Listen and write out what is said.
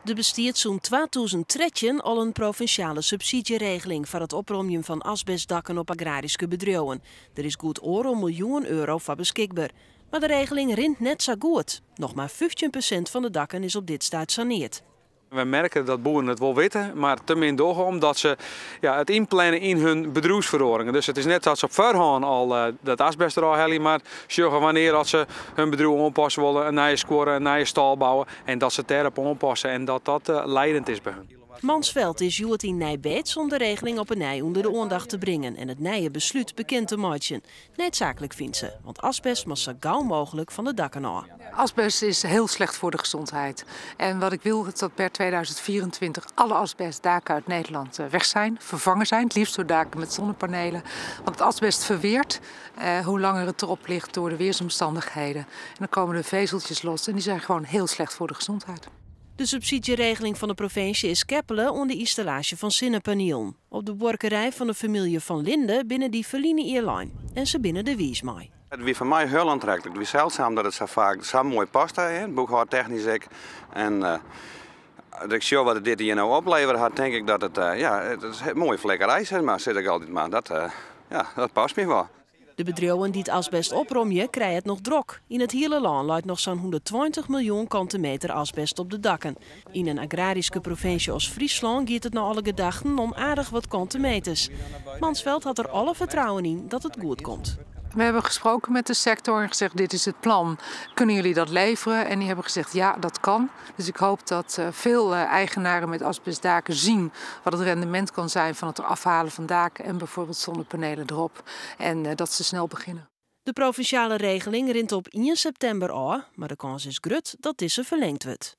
Der bestiet sûnt 2013 al in provinsjale subsydzjeregeling foar it opromjen fan asbestdakken op agraryske bedriuwen. Der is goed oardel miljoen euro foar beskikber. Mar de regeling rint net sa goed. Noch mar 15% fan de dakken is op dit stuit saneard. We merke dat boeren it wol witte, mar te min dogge omdat se, ja, it ynplanne yn hun bedriuwsferoaringen. Dus it is net dat se op foarhân al dat asbest derôf helje, mar sjogge wannear dat se hun bedriuw oanpasse wolle, in nije skuorre, in nije stâl bouwe en dat se it dêrop oanpasse en dat dat leidend is by hun. Mansveld is hjoed yn Nij Beets om de regeling op 'e nij ûnder de oandacht te bringen en it nije beslút bekend te meitsjen. Needsaaklik, fynt se, want asbest moat sa gau mooglik fan de dakken ôf. Asbest is heel slecht voor de gezondheid. En wat ik wil is dat per 2024 alle asbestdaken uit Nederland weg zijn, vervangen zijn. Het liefst door daken met zonnepanelen. Want het asbest verweert hoe langer het erop ligt door de weersomstandigheden. En dan komen de vezeltjes los en die zijn gewoon heel slecht voor de gezondheid. De subsydzjeregeling fan de provinsje is keppele oan de ynstallaasje fan sinnepanielen. Op de buorkerij fan de famylje Van Linde binne dy ferline jier lein en se binne der wiis mei. It wie foar my hiel oantreklik. It wie seldsum dat it sa faak sa moai paste, hè, boekhâldtechnysk ek. En as ik sjoch wat it dit jier no oplevere hat, tink ik dat it, ja, it is in moaie flikkerij, sis mar, sis ik altyd mar. Dat, ja, dat past my wol. De bedriuwen dy't asbest opromje, krije it noch drok. Yn it hiele lân leit noch sa'n 120 miljoen kante meter asbest op de dakken. Yn in agraryske provinsje as Fryslân giet it nei alle gedachten om aardich wat kante meters. Mansveld hat der alle fertrouwen yn dat it goed komt. We hebben gesproken met de sector en gezegd: dit is het plan, kunnen jullie dat leveren? En die hebben gezegd: ja, dat kan. Dus ik hoop dat veel eigenaren met asbestdaken zien wat het rendement kan zijn van het afhalen van daken en bijvoorbeeld zonnepanelen erop. En dat ze snel beginnen. De provinsjale regeling rint op 1 septimber ôf, mar de kâns is grut dat dizze ferlingd wurdt.